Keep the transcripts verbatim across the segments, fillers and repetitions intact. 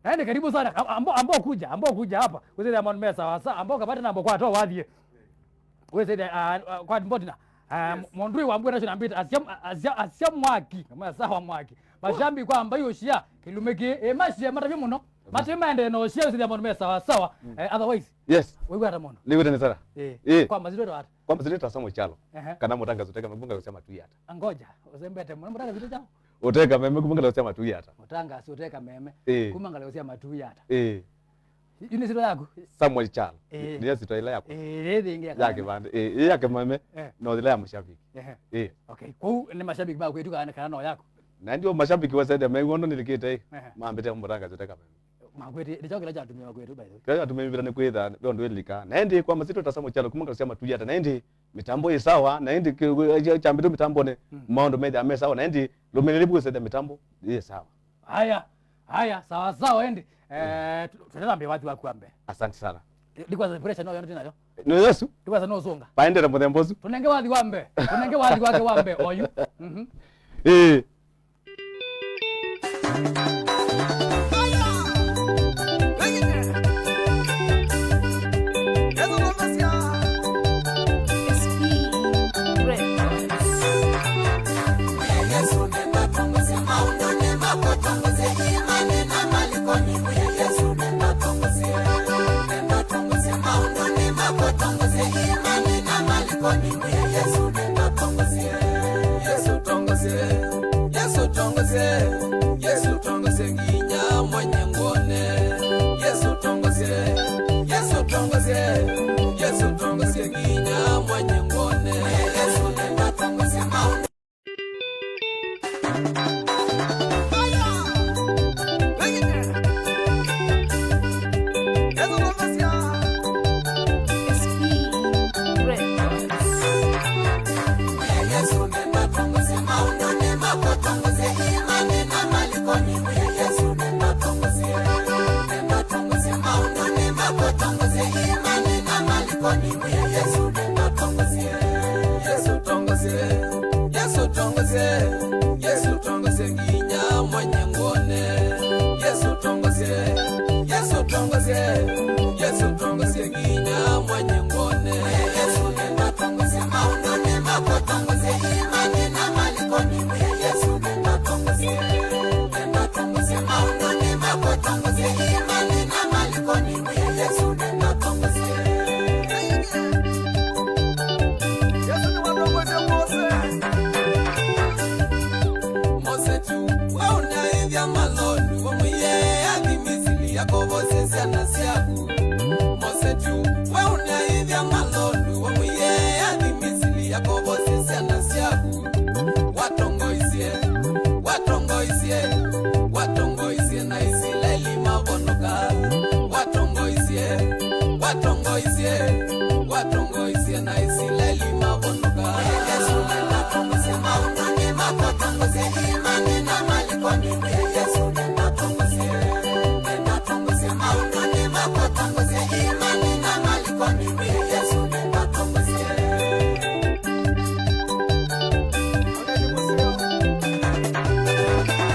Yaani, karibu sana. Am-, ambao, ambao kuja, ambao kuja hapa. Wĩsĩthĩa maũndũ me sawa sawa. Ambao kapate namba kwa toa wathie. Wĩsĩthĩa, ah, ah, kwa mbotina. Ah, yes. Mũndũ wa Mbwe National Beat, asya, asya, asya mwaki. Kama sawa mwaki. Mashambi kwa ambai ushia, kilumiki. Eh, mashia, matavyo mũno. Matavyo maende no ushia, wĩsĩthĩa maũndũ me sawa sawa. Mm. Eh, otherwise. Yes. Wewe hata mũno. Nĩwĩte nĩ sara. Eh. Eh. Kwa mazito hata. Kwa mazito hata Samuel Chalo. Ehe. Kana mũtangazi ũteka mabunga kusema tu yata. Angoja, usembete mũno, mũtangazi ũteka. Ũteka meme kuma ngalĩko sya Matui Ata. Mũtangaasi ũteka meme. Ĩĩ. Kuma ngalĩko sya Matui Ata. Ĩĩ. Yu nĩ syĩtwa yaku? Samuel Chalo. Ĩĩ. Nĩyo syĩtwa ĩla yakwa. Ĩĩ, ĩĩ, ĩngĩ ya kĩvandĩ. Ĩĩ, ĩĩ, ya kĩmeme. Eh. No ĩla ya mashabiki. Ehe. Ĩĩ. Okay. Kwoou nĩ mashabiki ma kwĩtu kana, kana no yaku? Na ndio mashabiki wa Saida Meng'ondo nĩlikĩte ĩ. Ehe. Mambĩte mũtangaasi ũteka meme. Makwĩtĩ, nĩ kyaũ kĩla kyatumie makwĩtũ, by the way? Kĩla kyatumie mĩvĩla nĩ kwĩtha, ve ũndũ ĩlika. Na ĩndĩ kwa masito ta Samuel Chalo, kuma ngalĩko sya Matui Ata. Na ĩndĩ mĩtambo ĩ sawa, na ĩndĩ kĩ-, kĩ-, kyambĩtwe mĩtambonĩ, mm, maũndũ methĩa me sawa, na ĩndĩ lũmĩlĩli bwĩsĩte mĩtambo ĩ sawa. Haya, haya, sawa sawa, ĩndĩ. Eh, tu-, tũtetambĩa wathi waku wa mbee. Asante sana. Ndikwaza pressure no yo tinayo. No Yesu? Ndikwaza no ũsũnga. Paendere mũthemba ũsu. Tũnenge wathi wa mbee. Tũnenge wathi wake wa mbee oyu. Mhm. Eh. Yesu tongoze, Yesu tongoze, Yesu tongoze nginya mwenye ngone. Yesu tongoze, Yesu tongoze, Yesu tongoze nginya mwenye ngone. Yesu nenda tongoze maono. Yesu tongoze, Yesu tongoze, Yesu tongoze nginya mwenye ngone. Yesu tongoze, Yesu tongoze, Yesu tongoze nginya mwenye ngone. Yesu nenda tongoze maono ni mako tongoze imani na malikoni mwe. Yesu nenda tongoze, nenda tongoze maono ni mako tongoze imani na malikoni mwe. Yesu nenda tongoze. Mose tu, we ũnaĩthya malondu, ũmwĩe athi Misili akũvosye syana syaku. Mose tu, we ũnaĩthya malondu, ũmwĩe athi Misili akũvosye syana syaku. Watongoisye, watongoisye, watongoisye na Isilaeli mavonoka. Watongoisye, watongoisye, watongoisye na Isilaeli mavonoka. Yesu nenda tongoze maũndũnĩ makwa, tongoze imani na malikoni. Yesu nenda tongoze, nenda tongoze maũndũnĩ makwa, tongoze imani na malikoni. Yesu nenda tongoze.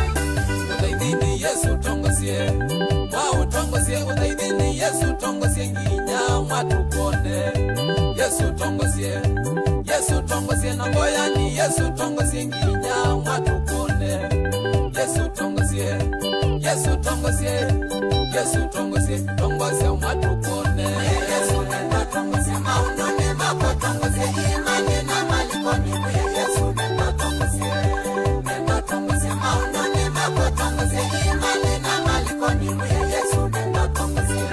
Ũthaithinĩ Yesu tongozie, mwa ũtongozie, ũthaithinĩ Yesu tongozie nginya mwa tũkwone. Yesu tongozie, Yesu tongozie na mboyani, Yesu tongozie nginya mwa tũkwone. Yesu tongozie, Yesu tongozie, Yesu tongozie, tongozie mwa tũkwone. Yesu nenda tongozie maũndũnĩ makwa, tongozie imani na malikoni. Yesu nenda tongozie, nenda tongozie maũndũnĩ makwa, tongozie imani na malikoni. Yesu nenda tongozie.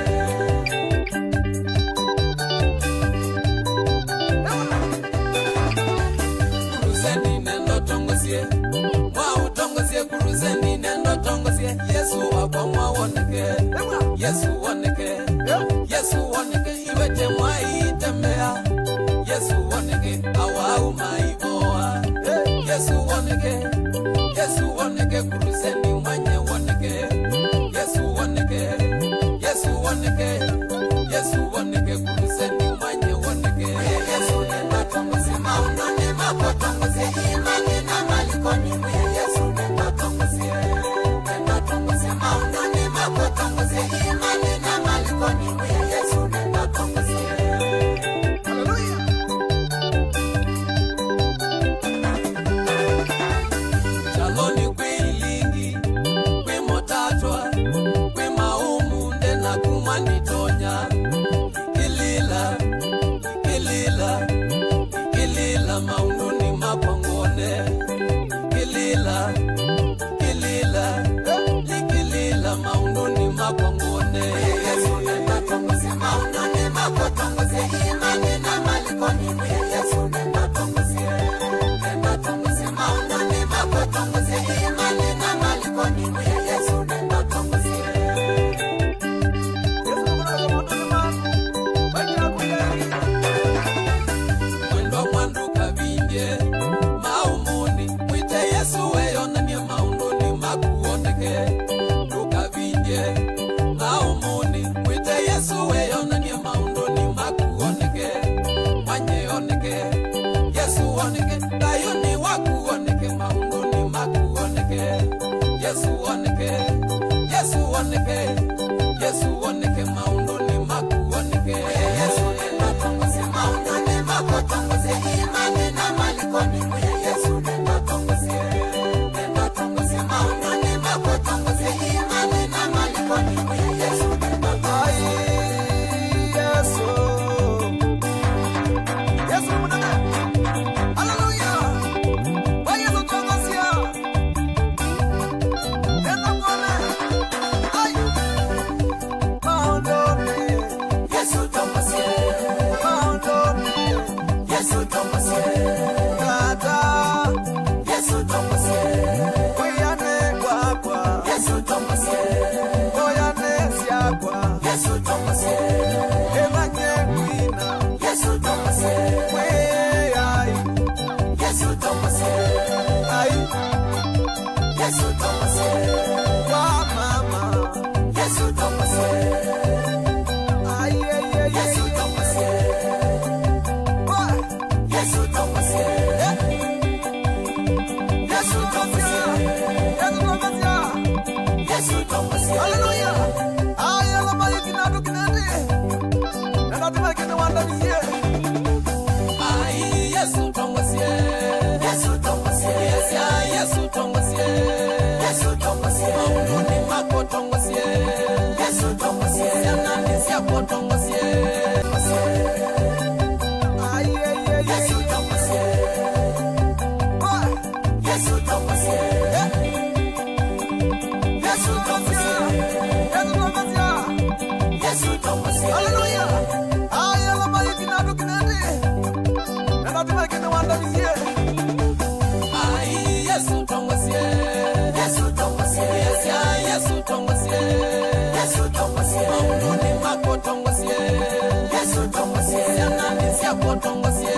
Kuruseni nenda tongozie, mwa ũtongozie kuruseni nenda tongozie. Yesu wakwa mwa woneke, Yesu woneke, Yesu woneke, iwe temwa itembea. Yesu woneke, awau maivoa. Yesu woneke, Yesu woneke, kuruseni mwenye woneke. Yesu woneke, Yesu woneke, Yesu woneke, kuruseni mwenye woneke. Yesu nenda tongozie maũndũnĩ makwa, tongozie imani na malikoni. Yesu nenda tongozie, nenda tongozie maũndũnĩ makwa, Na ũmũnthĩ, mwĩte Yesũ wĩyonany'e maũndũnĩ maku, oneke, manye oneke. Yesũ oneke, thayũnĩ waku oneke, maũndũnĩ maku oneke. Yesũ oneke, Yesũ oneke, Yesũ oneke, maũndũnĩ maku oneke. Yesũ nĩndatongosye maũndũnĩ maku, tongosye imanĩ na malikoni. Mwĩe Yesũ nĩndatongosye, nĩndatongosye maũndũnĩ maku, tongosye imanĩ na malikoni. Mwĩe Yesũ nĩndatongosye. Ai, Yesũ. Yesũ nĩ mũnene. Haleluya. Kwa Yesũ tongosya. Nenda kuone. Ai. Maũndũnĩ. Yesũ tongosye. Maũndũnĩ. Yesũ tongosye. Tata. Yesũ tongosye. Kwĩanĩ kwakwa. Yesũ tongosye. Mboyanĩ syakwa. Yesũ tongosye. Ĩmanye kwina. Yesũ tongosye. Kwĩ ai. Yesũ tongosye. Ai. Yesũ tongosye. Kwa mama. Yesũ tongosye. Ai, ai, ai, ai. Yesũ tongosye. Kwa. Yesũ tongosye. Eh. Yesũ tongosye. Yesũ tongosye. Yesũ tongosye. Haleluya. Ai, ala maiki na tukinende. Na natima kene wanda niye. Ai, Yesũ tongosye. Yesũ tongosye. Yesũ tongosye. Yesũ tongosye. Maũndũnĩ maku tongosye. Yesũ tongosye. Syananĩ syaku tongosye. Ai, ai, ai, ai. Yesũ tongosye. Ai. Yesũ tongosye. Yesũ tongosye. Yesũ tongosye. Yesũ tongosye. Haleluya. Ai, ala maiki na tukinende. Na natima kene wanda niye. Ai, Yesũ tongosye. Yesũ tongosye. Yesũ, Yesũ tongosye. Yesũ tongosye. Maũndũnĩ maku tongosye. Yesũ tongosye. Syananĩ syaku tongosye.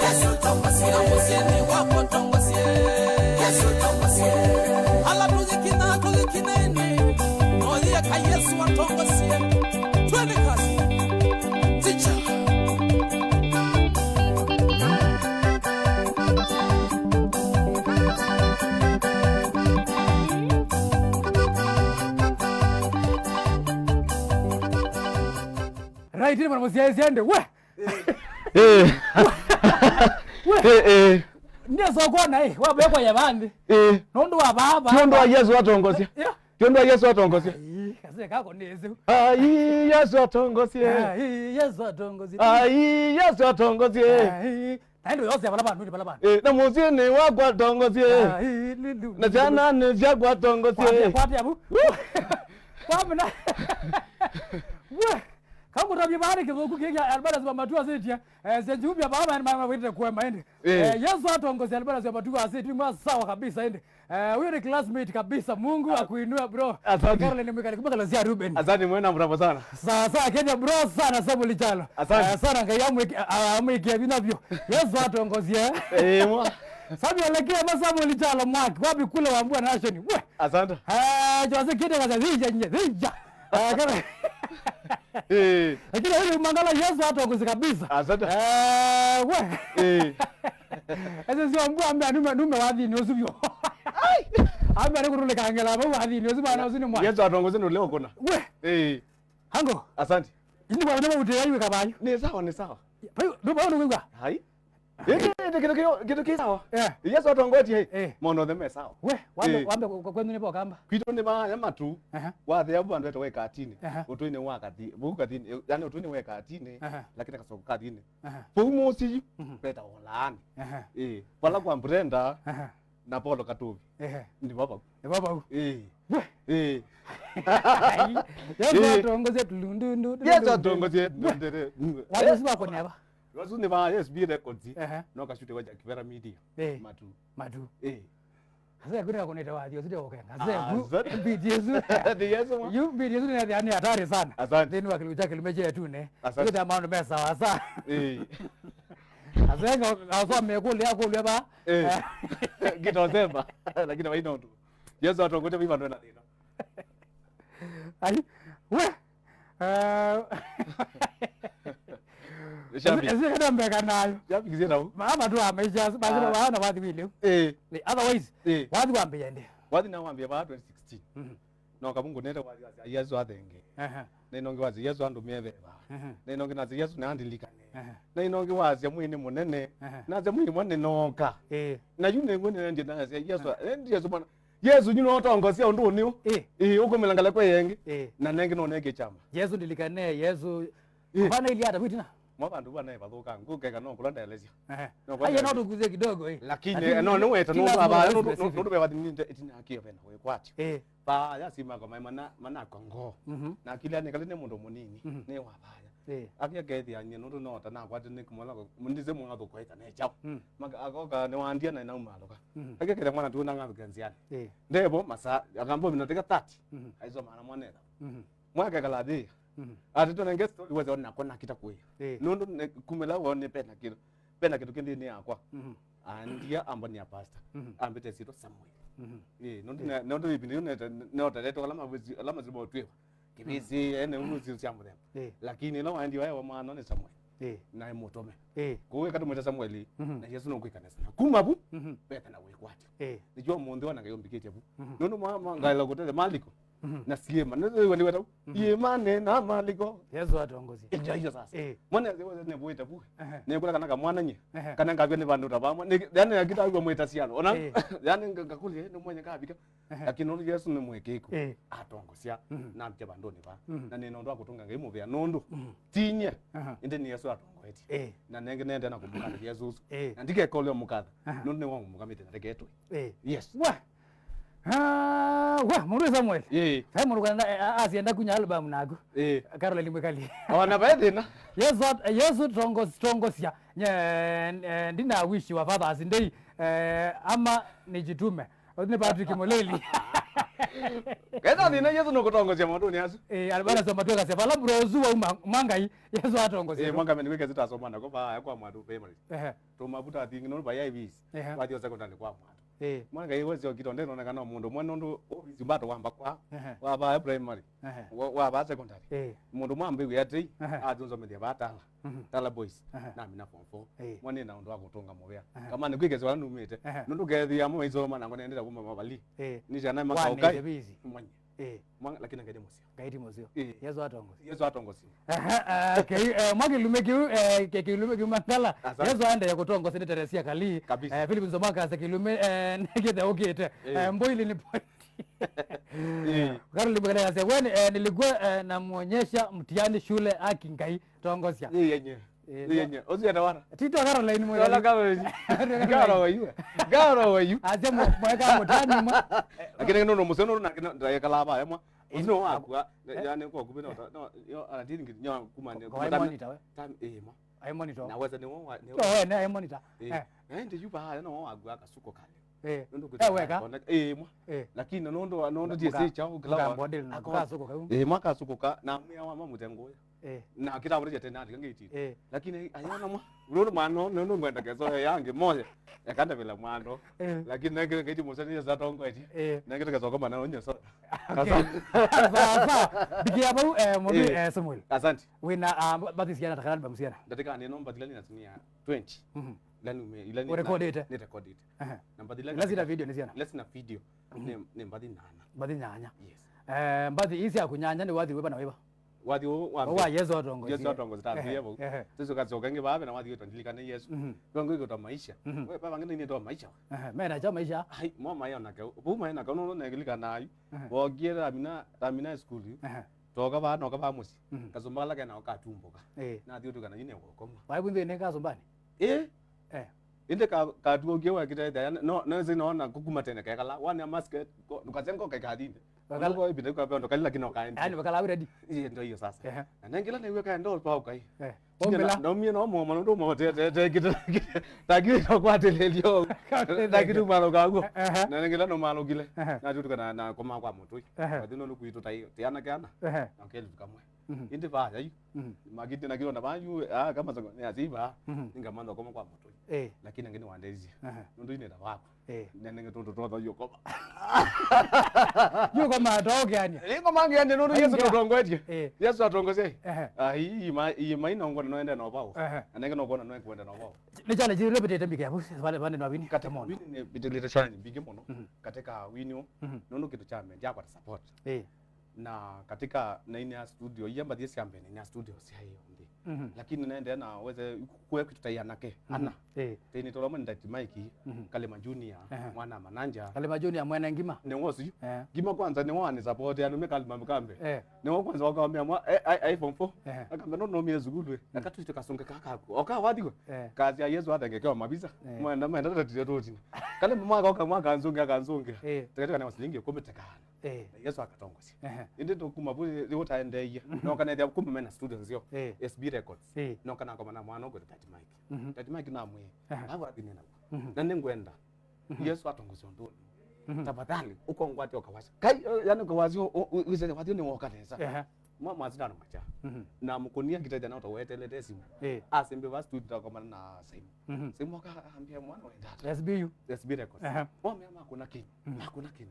Yesũ tongosye. Na mũsyĩnĩ waku tongosye. Yesũ tongosye. Ala tũyĩkina, tũyĩkineni. No yĩeka Yesũ atongosye. Twende kazi. Teacher. Right, nĩ mwana mũsyaĩĩsya ĩndĩ, we! Eh. We! Eh, eh. Nĩsokona, eh, wambĩĩa kũya vaa nthĩ. Eh. Nũndũ wa vaa, vaa, ti ũndũ wa vaa. Yesũ atongosya. Yeah. Ti ũndũ wa Yesũ atongosya. Ai, kasee kako nĩ ĩsĩ. Ai, Yesũ atongosye. Ai, Yesũ atongosye. Ai, Yesũ atongosye. Ai, na ĩndĩ yose vala vandũ, nĩ vala vandũ. Eh, na mũsyĩnĩ wakwa atongosye. Ai, lulu, na lulu. Syananĩ syakwa atongosye. Kwambia, kwambia vu. Woo! Kwamina. We, kangũtavye vaa nĩ kĩthũku kĩĩ kya Albert Sima Matua asĩtye. Eh, syenjuvya vaa ma, ma, ma, wĩte kũema ĩndĩ. Eh. Eh, Yesũ atongosye Albert Sima Matua asĩtye, mwa sawa kabisa ĩndĩ. Eh, huyo ni classmate kabisa. Mungu akuinue, bro. Asante. Caroline Mwikali, kumbuka Lucia Ruben. Asante, mwena mrabo sana. Sawa, sawa, Kenya, bro, sana, Samuel Chalo. Asante. Eh, sana, Ngai amwĩke-, a-, amwĩkĩe vinya vyũ. Yesũ atongosye. Eh, mwa. Samuel Kema, Samuel Chalo, Mark, wapi kule wa Mbua Nation? We. Asante. Eh, Jose Kide, kaza, zija, nye, zija. Eh, kama Eh. Lakini huyu Mangala Yesũ atongosye kabisa. Asante. Eh, we. Eh. Ese sio mbu ambe anume, nume wathini ũsu vyũ. Ai. Ambe arĩ kũtũlĩkangĩla vau wathini ũsu bana ũsu nĩ mwa. Yesũ atongosye nũleo kũna. We. Eh. Hango. Asante. Ini kwa nyama uteya iwe kabayu. Nĩ sawa, nĩ sawa. Bayu, ndo bayu ndio. Hai. Ĩndĩ, ĩndĩ kĩndũ kĩ, kĩndũ kĩ sawa. Eh. Yesũ atongotie, eh, maũndũ onthe me sawa. We, wambe, eh, wambe kwe-, kwenyu nĩ vokamba? Kwitũ nĩ ma, ya matu. Aha. Wathea bu andũ etagwo ĩkatinĩ. Aha. Ũtũinĩ wa kathi, bu kathini, yani ũtũinĩ wa ĩkatinĩ, aha, lakini kasoko kathini. Aha. Pou mũsyĩ yu, mhm, veta olaani. Aha. Eh, vala kwa Brenda, aha, na Paulo Katuvi. Ehe. Nĩ vavau. Nĩ vavau. Eh. We. Eh. Yesũ, eh, atongozie tulundu, ndu, ndu, Yesũ atongozie, we, ndere. Wale, eh, usiwa koneva. Wasu nĩ va S B Records. Ehe. No kashute wa Jack Vera Media. Eh. Matu. Matu. Eh. Ase kwĩna kũnĩte wathi ũsu ndĩũkenga. Ase, ah, ku, asante. Beat ĩsu. Nĩ Yesũ mwa. Yu beat ĩsu nĩ, nĩ hatari sana. Asante. Thĩnĩ wa kĩlungu kya kĩlume kyetu nĩ. Asante. Ĩkĩte maũndũ me sawa sawa. Eh. Ase nga, asome kũlĩa kũlĩa va. Eh. Eh. Ngĩtosema. Lakini vaina ũndũ. Yesũ atongotie vaiva ndwena thĩna. Ai, we. Eh, Shabiki. Esi, esi, kana mbeka nayo. Shabiki zina u. Mama tu ameisha, basi Ah. Wana wathi wile. Eh. Ni otherwise, Eh. Wathi wambia ndi. Wathi na wambia ba twenty sixteen. Mhm. No kabungu nete wathi, wathi, Yesu athenge. Aha. Na ĩno ĩngĩ wasya, "Yesu andũmĩe veva." Ehe. Na ĩno ĩngĩ nasya, "Yesu nĩandilikane." Ehe. Na ĩno ĩngĩ wasya, "Mwĩĩ nĩ mũnene." Ehe. Nasya, "Mwĩĩ mwa nĩnooka." Ĩĩ. Na yu nĩngwe nĩendie nasya, "Yesu, Ehe. Endi Yesu mwana. Yesu, yu nĩũtongosia ũndũnĩ ũ." Ĩĩ. Ĩĩ, ũkũmĩla ngalĩko ĩngĩ. Ĩĩ. Na nengĩ noneke kyama. Yesu ndilikane, Yesu. Ĩĩ. Vana ili hata vitina. Mwa vandũ vana ĩvathũka, ngũkeka no kũla ndaelesya. Ehe. No kũla Aya no ndaelesya. Tukuze kidogo, eh. Lakini, Lakini, eh, no, nĩ weta, lakini nũndũ lazima abaya, uwe nũndũ, specific. Nũndũ veva nĩnde, ĩtina akĩo vena wĩkwatyo. Ĩĩ. Vaa yasima kwa maĩ mana, mana kwa ngoo. Mhm. Na akili anekale nĩ mũndũ mũnini, Mhm. nĩ wa vaya. Ĩĩ. Akĩakethĩanie nũndũ no ta nakwate nĩ kũmola, mũndĩse mwathũkwa ĩta ne chao. Mm. Maka, akoka nĩ wandia na naumalũka. Mhm. Akĩakethĩa mwana tu na ngathũke nziani. Ĩĩ. Ndevo masa, akamba minoteka thirty. Mhm. Aisoma na mwanetha. Mhm. Mwaka kala thĩ. Mhm. Ati tuna nge story wese ona kona kita kwe. Ĩĩ. Nũndũ ne, kumela wone pena kĩndũ. Pena kĩndũ kĩndĩ nĩ yakwa. Mhm. Andia ambania pastor. Mhm. Ambĩte sito Samuel. Mhm. Eh, nũndũ Ĩĩ. Na, nũndũ ĩvinda yu nete, nota leto alama visi, alama zibo twiwa. Kivisi, Mhm. Ene uzi cia mũthemba. Ĩĩ. Lakini ĩla waendiwa ewa mwana nĩ Samuel. Ĩĩ. Na mũtome. Ĩĩ. Kwa hiyo katũmwĩta Samuel, Mhm. Na Yesu no kwĩkanesa. Kuma vu, Mhm. Peta na wĩkwatyo. Ĩĩ. Nĩkyo mũndũ ona ngayũmbĩkĩte vu. Mhm. Nũndũ mwa, mwa, ngaela kũtete maliko. Mhm. Na siema, nĩ, nĩ, nĩ wetau. Mhm. Iĩmanĩ na maliko. Yesu atongosie. Ndio hiyo sasa. Eh. Mwana nĩ wetau nĩ bwĩta bu. Ehe. Nĩ kula kana kamwana nye. Ehe. Kana ngavya nĩ vandu ta vamwe. Nĩ, yani akitagwa mwĩta siano. Ona, Eh. Yani nga-, ngakuli, eh, nĩ mwenye kabika. Ehe. Lakini nũndũ Yesu nĩ mwĩkĩku. Eh. Atongosia. Mhm. Na mke vandu nĩ va. Mhm. Na nĩ nũndũ akũtunga Ngai mũvea nũndũ. Mhm. Tinye. Aha. Ĩndĩ nĩ Yesu atongoetie. Eh. Na nenge nende na kũmũkana Yesu. Eh. Na ndikekole mũkatha. Aha. Nũndũ nĩ wa mũkamite na reketwe. Eh. Yes. Wa. Ah, wa, mũndũ Samuel. Ĩĩ. Sai mũndũ kana, eh, a-, asienda kunya album naku. Ĩĩ. Caroline Mwikali. Ona vaĩ thĩna. Yesu at-, Yesu tongos-, tongosia. Nye, eh, ndina wish wa Father's Day. Eh, ama nijitume. Ũthi nĩ Patrick Mũleli. Kesa thĩna Yesu nũkũtongosia maũndũnĩ asu. Eh, albana soma tuka se. Vala bro zu wa uma, mwangai. Yesu atongosia. Ĩĩ, mwangai nĩ wĩkesi tasoma nako vaa kwa mwatu primary. Ehe. Tũmavuta thingi nũndũ vaya ivisi. Ehe. Wathi o secondary kwa mwatu. Ĩĩ. Mwana Ngai wesi okito ndeno na kana mũndũ mwana ũndũ ofisi mbato wamba kwa. Ehe. Wa vaya primary. Ehe. Wa, wa vaya secondary. Ĩĩ. Mũndũ mwambe wĩ atei. Ehe. Atunzomethia vaya Tala. Mhm. Tala Boys. Ehe. Na mina form four. Ĩĩ. Mwana na ũndũ wa kũtunga mũvea. Ehe. Kama nĩ kwĩkesi wala numĩte. Ehe. Nũndũ kethia mwa isoma na ngone ndira kuma mavali. Ĩĩ. Ni jana maka Wane okai. Ĩte busy. Mwenye. Ĩĩ. Mwa-, lakini Ngai nĩ mũseo. Ngai ti mũseo. Ĩĩ. Yesu atongosia. Yesu atongosia. Aha, ah, okay, eh, mwa kĩlume kĩu, eh, kĩ-, kĩlume kĩu Mangala. Asante. Yesu aendee kũtongosia nĩ Teresia Kali. Kabisa. Eh, Philip Nzomaka ase kĩlume, eh, nĩkĩtheũkĩte. Ĩĩ. Eh, mboili nĩ point. Ĩĩ. Karoli Mugale ase, "Wen, eh, nilikuwa, eh, namwonyesha mtihani shule aki Ngai tongosia." Ĩĩ, yenye. Eh, Yenye, ũcio ata wana? Tito Caroline Mwikali. Wala kama wewe. Ngaro wa yu. Ngaro wa yu. Aze mwe-, mweka mutani mwa. Lakini no no museno na na kala ba emwa. Eh, Usino wa kwa. Yani kwa kubina no yo ana dini nyo kuma ne. Kwa monitor we. Tam eh mwa. Ai monitor. Na weza ni wa. Oh, we ne ai monitor. Eh. Eh, ndi yu ba no wa kwa kasuko kale. Eh. Nundu Eh, weka. Eh mwa. Eh. Lakini no ndo no ndo die se chao kila. Kwa model na kasuko kau. Eh, mwa kasuko ka na mwa wa mamutengo. Eh. Na kĩtavũlĩtye tene andĩka ngĩitinĩ. Eh. Lakini ayana mwa. Ũlũlũ mwana nũndũ ngwenda keso yange moya. Yakandavĩla mwando. Eh. Lakini nengĩ ngĩti mũseni Yesu atongoetie. Eh. Nengĩ tũkesoka mana onye so. Okay. Sawa, sawa. Bikia bau, eh, mũndũ, Eh. eh, Samuel. Asante. Wĩna, ah, mbathi ciana ta kana album ciana? Ndatĩka nĩ no mbathi lani na sinia twenty. Mhm. Lani ume, ilani Ũrekordĩte? Nĩ recordĩte. Aha. Na mbathi lani Lazina video nĩ ciana? Lazina video. Mhm. Nĩ, nĩ mbathi nana. Mbathi nyanya. Yes. Eh, mbathi isi ya kunyanya nĩ wathi wĩva na wĩva? Wathi ũũ wa Wa mbee. Yesu atongozie. Yesu atongozie, ta Ehe, mbee vau. Ehe. Sisi kacoka ngi vave na wathi wetu ndilikane Yesu. Mhm. Kwa ngi kwa maisha. Mhm. We baba ngine ni toa maisha. Ehe, mena cha maisha. Ai, mwa mayo na kau. Bu mayo na kau no na ngilikana ayu. Ehe. Wogie tamina, tamina school. Ehe. Toka ba no ka ba musi. Mhm. Kasumba kala kena okatumbuka. Eh. Na thiu tukana yine gokoma. Wai bunde ne kasumbani. Eh? Eh. Ĩndĩ ka, katuo ũngĩ wekĩte thaya, no, no, ĩsĩ noona kũkuma tene kekala, wane mask, ko, ndũkasenga ũkaikathinde. Wakala- Ũndũ kwa ĩvinda ĩkavea ndũkali lakini ũkaenda. Yaani wakala already. Iye ndo hiyo sasa. Ehe. Na nengila nĩw'e kaenda ũpa ũkai. Eh. Kinya Ombela. Na, naumie no mwa mwana ndo mwa te, te, te, kite, kite. Takiri kwa telelio. Kwa telelio. Takiri malo kaguo. Ehe. Na nengila no malo kile. Ehe. Na tutuka na, na koma kwa mũtũi. Ehe. Kwa thino nukuitu tai, tiana kiana. Ehe. Na keli tukamwe. Mhm. Ĩndĩ vaa yai. Mhm. Makĩtĩ na kĩlonda vaa yu, ah, kama songo, nĩ asya vaa. Mhm. Nĩngamantha ũkoma kwa mũtwe. Eh. Lakini angĩ nĩwandeisye. Aha. Nũndũ inĩ ta waku. Eh. Nene ngĩ tũndũ twothe yũkoma. Yũkoma atookeania. Nĩngoma ngeania nũndũ Yesu nũtongoetie. Eh. Yesu atongosie. Aha. Ah, ii, ii ma-, ii maina ngona noende na ũvao. Aha. Anenge nũkwona noekwenda na ũvao. Nĩ challenge ĩrĩa ĩvĩtĩte mbike yaku, vale, vale, na wini. Katika wini nĩvĩtĩlĩte challenge mbingĩ mũno. Mhm. Katika wini, mhm, nũndũ kĩndũ kya mbee, ndyakwata support. Eh. Na katika, na ĩnĩ ya studio, iya mbathie sya mbee, na ĩnĩ ya studio sya ĩyo nthĩ. Mhm. Lakini naendea na wese, kwe kwitũ ta anake, mhm, ana. Eh. Tene toloma ni Dati Mike, mhm, Kalema Junior, aha, mwana Mananja. Kalema Junior mwene ngima. Nĩ wosu. Eh. Ngima kwanza nĩ wani support, anu me Kalema Mkambe. Eh. Nĩ wo kwanza wakambia mwa, eh, ai, ai form four. Eh. Akamba no no mie zugulwe. Mm. Akatwite kasonge kakaku. Oka wathiwe. Eh. Kazi ya Yesu atengekewa mavisa. Eh. Mwana maenda tatire totina. Kalema mwaka oka mwaka nzonge akanzonge. Eh. Tekateka na silingi kumi tekana. Eh. Na Yesu akatongosia. Ehe. Ĩndĩ tũkuma vu, rĩu ũtaendeeie. Mhm. Noka nethĩa kuma mena studio nzeo. Eh. S B Records. Eh. Noka nakoma na mwana ũkwĩtwa Dati Mike. Mhm. Dati Mike namwĩe, ehe, "Ava athine naku. Mhm. Na nĩngwenda, mhm, Yesu atongosia ũndũ ũyũ. Mhm. Tafadhali, ũkongwate ũkawasya." Kai, eh, yani ũkawasya, u-, u-, wĩsene wathi nĩ woka nesa. Ehe. Mwa masindano macha. Mhm. Na mũkũnia kĩtethya na ũtawetelete simu. Eh. Asembe va studio takomana na Simon. Mhm. Simon aka ambia mwana wendata. S B U. S B Records. Ehe. Wamea makuna kini. Mhm. Makuna kini.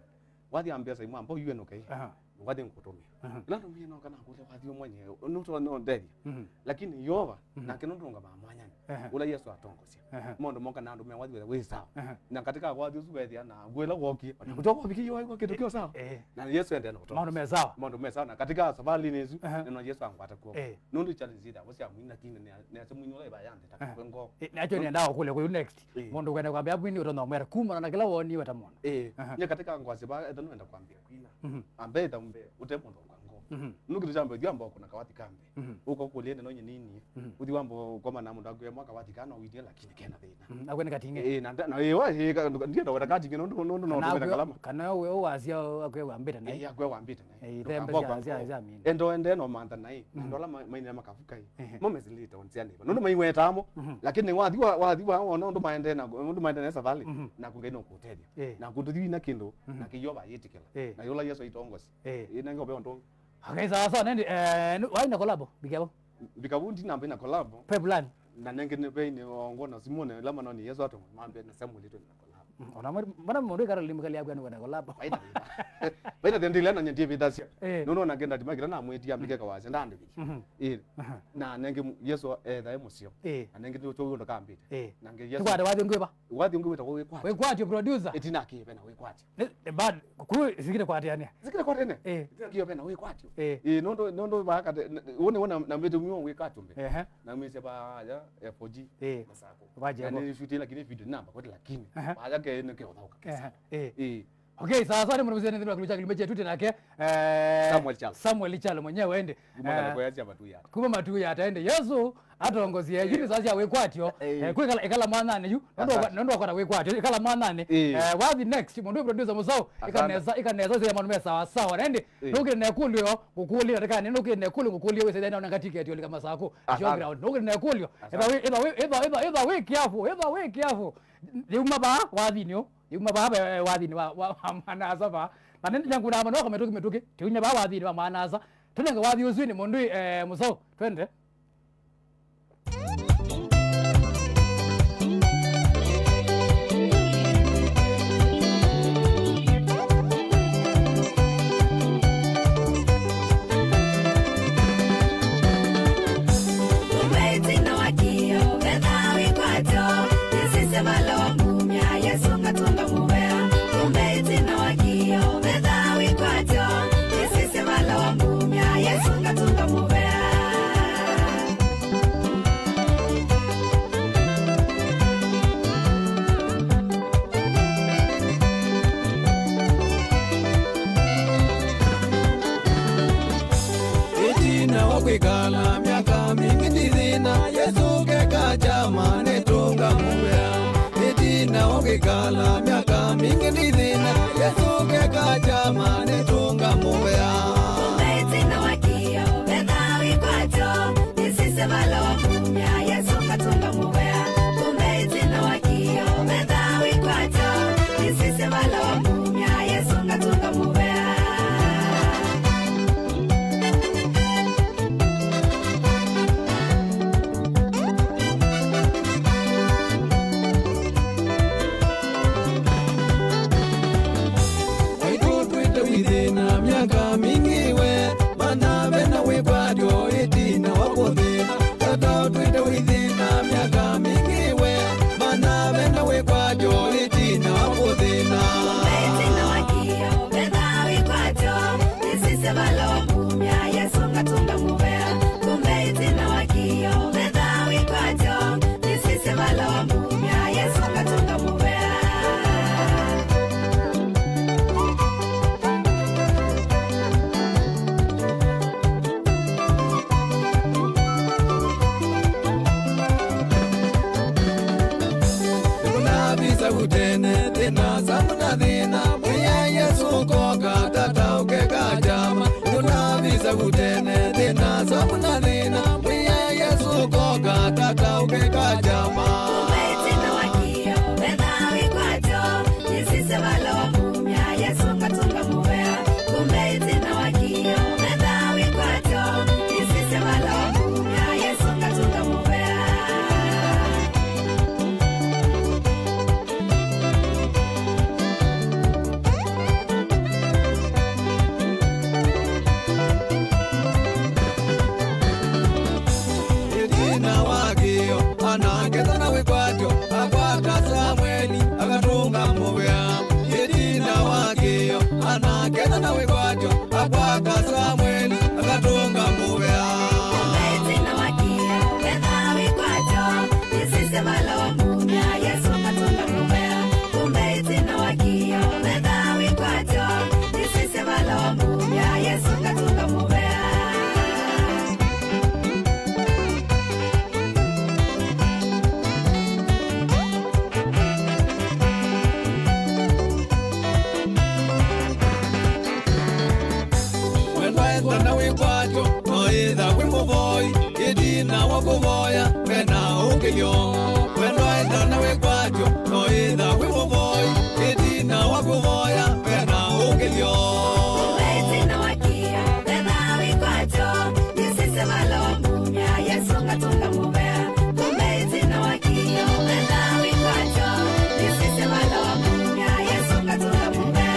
Wathi ambia Simon ambao yuwe no kai. Aha. Wathi ngũtũmĩa. Aha. Ĩla ndũmĩe noka nakũlya wathi ũmwenye, nũtwa no ndethya. Mhm. Lakini Yeova, mhm, nake nũndũngamaa mwanyani. Aha. Ũla Yesu atongosia. Aha. Maũndũ moka na andũ me wathi wĩ sawa. Aha. Na katika wathi ũsu wethĩa na ngwĩla wokie, ona, mhm, kũtwa wovikie Yeova ĩkwa kĩndũ kĩo sawa. Eh. Na Yesu endea na kũtongosia. Maũndũ me sawa. Maũndũ me sawa. Na katika safari nĩ isu, aha, nĩno Yesu angwata kuo. Eh. Nũndũ challenge ita, wasi amwina kini, nĩ, nĩ ase mwini ũla ĩva yandĩ ta, aha, kwengo. Eh, nacho nĩendaa kũlya kũyu next. Eh. Mũndũ kwenda kwambia mwini ũtonya mwera, kuma na kĩla woni weta mũndũ. Eh. Aha. Nye katika ngwasi ba, ethwa nũenda kwambia kwina. Mhm. Ambe ĩtha mbee, ũte mũndũ ngwango. Mhm. Nũndũ kĩndũ kya mbee, thiĩ wamba ũkũna kawathi ka mbee. Mhm. Ũka ũkũlye neno nye nini. Mhm. Ũthi wamba ũkoma na mũndũ akwĩa mwa kawathi kana ũitie lakini kena thĩna. Mhm. Akwene katinge. Eh, na nda-, na ĩwa, eh, ka-, ndienda weta katinge, nũndũ, nũndũ no kana tũmĩte akwĩa, ngalama. Kana we wasya akwĩa wambĩte naĩ. Eh, akwĩa wambĩte naĩ. Eh, ithembe ndũkamba sya, kwamba sya, sya mini. Endo ende no mantha naĩ. Na, mhm, ndola ma-, maine makavuka ĩ. Ehe. Mo mesilĩte onsianĩ. Nũndũ maiweta amo. Mhm. Lakini wathi wa, wathi wa, wona ũndũ maendee na, ũndũ maendee na savalĩ, mhm, naku Ngai no kũtethya. Eh. Na kũtũthi na kĩndũ, mhm, na kĩyova yĩtĩkĩla. Eh. Na yũla Yesu aitongosi. Eh. Ĩ, nenge ũveo ndũngĩ. Okay, sawa sawa, nende, eh, nu-, waina collabo, bigabo. Bigabo ndi namba ina collabo. Pe plan. Na nenge nĩ veine ongo na Simone, lama no ni Yesu ato, mambe na Samuel ito na collabo. Mm, ona mwe, mbona mũndũ ikara limikali yaku yani kwenda collabo? Vaina thĩna. Vaina thĩna ndile na nyendie vitasia. Eh. Nũndũ ona ngenda ndima kĩla namwĩtia mbike kawasya, ndandĩkĩkie. Mhm. Eh. Aha. Na nenge mu-, Yesu ethae mũseo. Eh. Na nenge ndio cho ndo kambite. Eh. Na nge Yesu. Tukwate wathi ngwiva. Wathi ũngĩ wĩtagwo wĩkwatyo. Wĩkwatyo producer. Ĩtina kĩve na wĩkwatyo. Nĩ, nĩ bad, ku sikire kwatĩania. Sikire kwatene? Eh. Ĩtina kĩve na wĩkwatyo. Eh. Ĩ, nũndũ, nũndũ vakate, ũnĩ wona na mĩtĩ mĩo wĩkwatyo mbe. Ehe. Na mĩsya ba ya F O G. Eh. Masako. Vaje. Yani shooting lakini video namba kwa lakini. Aha. Baada ke nĩ kĩotha ũkakesa. Ehe. Eh. Eh. Okay, sawa sawa, nĩ mũndũ mũsene nĩ kĩlungu kya kĩlumbe chetu tinake. Eh, Samuel Chalo. Samuel Chalo mwenyewe ende. Kuma, eh, kana kwa ya Matuyata. Kuma Matuyata ende. Yesu atongosie, eh, yu nĩ saa sya wĩkwatyo, eh, eh, kwĩkala, ĩkala mwananĩ yu, nũndũ wa, asante, nũndũ wa kwata wĩkwatyo, ĩkala mwananĩ. Eh. Eh, wathi next, mũndũ wĩ producer mũsao, asante, ĩkanesa, ĩkanesa sya maũndũ me sawa sawa, na ĩndĩ, eh, nũkĩte na ĩkũlyo ngũkũlya, ndakane, nũkĩte na ĩkũlyo ngũkũlya, wĩsethya na ngati ketio lika masako, asante, showground, nũkĩte na ĩkũlyo, asante, ĩtha wĩ, ĩtha wĩ, ĩtha, ĩtha wĩ careful, ĩtha wĩ careful, yuma ba wathinĩ ũ, yuma ba, eh, wathinĩ wa, wa, wa mwanasa ba, na nĩ nyanguna mano kwa mĩtũkĩ mĩtũkĩ, tiunya ba wathinĩ wa mwanasa, tũnenge wathi ũsu nĩ mũndũ, eh, mũsao, twende. Kumbe ĩtina wa kĩo, vetha wĩkwatyo, nĩsisye vala wa kumya, Yesũ ngatũnga mũvea. Kumbe ĩtina wa kĩo, vetha wĩkwatyo, nĩsisye vala wa kumya, Yesũ ngatũnga mũvea. Ĩtina wa kwĩkala myaka mingĩ ndithĩna, Yesũ keka kyama nĩtũnga mũvea. Ĩtina wa kwĩkala myaka mingĩ ndithĩna, Yesũ keka kyama nĩtũnga mũvea. Kumbe ĩtina wa kĩo, vetha wĩkwatyo, nĩsisye vala wa kumya, Yesũ ngatũnga mũvea. Kumbe ĩtina wa kĩo, vetha wĩkwatyo, nĩsisye vala wa kumya, Yesũ ngatũnga mũvea. Utene thĩna, sabu na thĩna, mwĩa Yesũ koka, tata ũkeka kyama. Kumbe ĩtina wa kĩo, vetha wĩkwatyo, nĩsisye vala wa kumya, Yesũ ngatũnga mũvea. Kumbe ĩtina wa kĩo, vetha wĩkwatyo, nĩsisye vala wa kumya, Yesũ ngatũnga mũvea. Ĩtina wa kĩo, anaketha na wĩkwatyo, akwata Samweli, akatũnga mũvea. Ĩtina wa kĩo, anaketha na wĩkwatyo, akwata Samweli, akatũnga mũvea. Kumbe ĩtina wa kĩo, vetha wĩkwatyo, nĩsisye vala wa kumya, Yesũ ngatũnga mũvea. Kumbe ĩtina wa kĩo, vetha wĩkwatyo, nĩsisye vala wa kumya, Yesũ ngatũnga mũvea. Wendwa ethwa na wĩkwatyo, no ĩtha wĩ mũvoi, ĩtina wa kũvoya, ve na ũkĩlyo. Wendwa ethwa na wĩkwatyo, no ĩtha wĩ mũvoi, ĩtina wa kũvoya, ve na ũkĩlyo. Kumbe ĩtina wa kĩo, vetha wĩkwatyo, nĩsisye vala wa kumya, Yesũ ngatũnga mũvea. Kumbe ĩtina wa kĩo, vetha wĩkwatyo, nĩsisye vala wa kumya, Yesũ ngatũnga mũvea.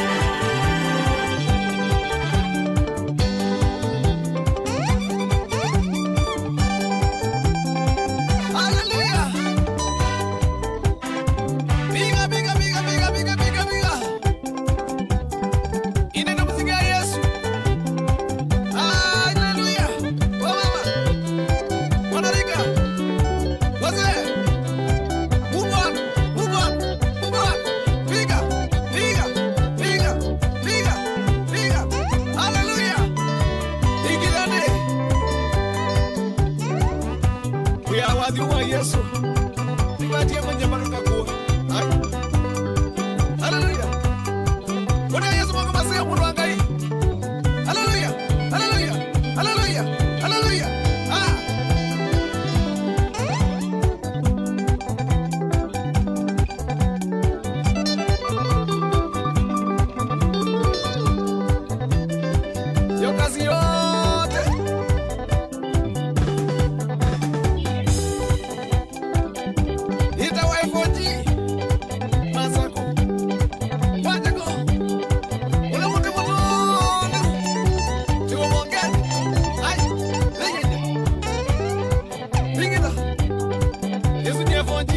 Hallelujah! Piga, piga, piga, piga, piga, piga, piga. Ine ndio muziki ya Yesu. Hallelujah. Wamama. Wanarika. Wazee. Move on, move on, move on. Piga, piga, piga, piga, piga. Hallelujah. Ingilani. Wĩa wathi wa Yesu. Nibatie mwenye maruka kuwa. Ai. Hallelujah. Kũnĩa Yesũ moko maseo mũndũ wa Ngai. Hallelujah. Hallelujah. Hallelujah. Hallelujah. Ah. Yo kazi yote. Ita wa F O G. Masako. Wajako. Ule mũtĩ mũtũndu. Tiwo mongeni. Ai. Ringita. Ringita. Yesu ni F O G.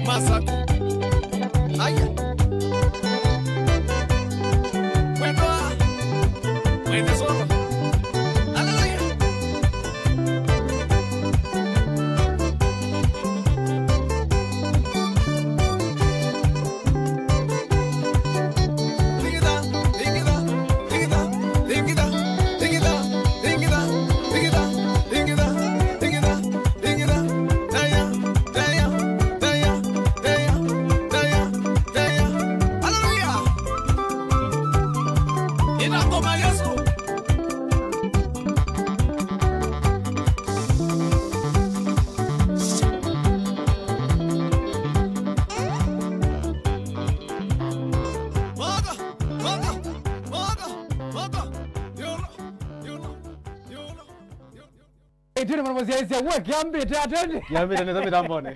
Masako. Aya. Mwendwa. Mwende solo. Hallelujah. Hallelujah. Ina ngoma Yesu. Moto, moto, moto, moto. Yolo, yolo, yolo, yolo. Ĩtĩnĩ mwana mũsyaĩsya we kĩambĩte ateni. Kĩambĩte nĩsa mĩtambonĩ.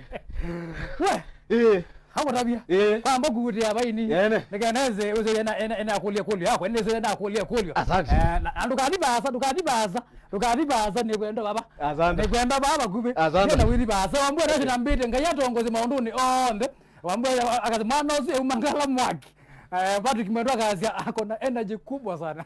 We. Ĩĩ. Akũtavya. Ĩĩ. Kwamba kũutĩa vaini. Ene. Nĩkeneze wĩsĩe ena ena ena akũlya kũlyo yakwa. Nĩsĩe ena akũlya kũlyo. Asante. Eh, na na ndũkathi vaasa, ndũkathi vaasa. Ndũkathi vaasa nĩkwenda baba. Asante. Nĩkwenda baba vakuvĩ. Asante. Nĩna wĩthi vaasa. Wambua nasi nambĩte Ngai atongoze maũndũnĩ onthe. Wambua akasema mwana ũsu euma ngala mwaki. Eh, Patrick Mwendwa akasya ako na energy kubwa sana.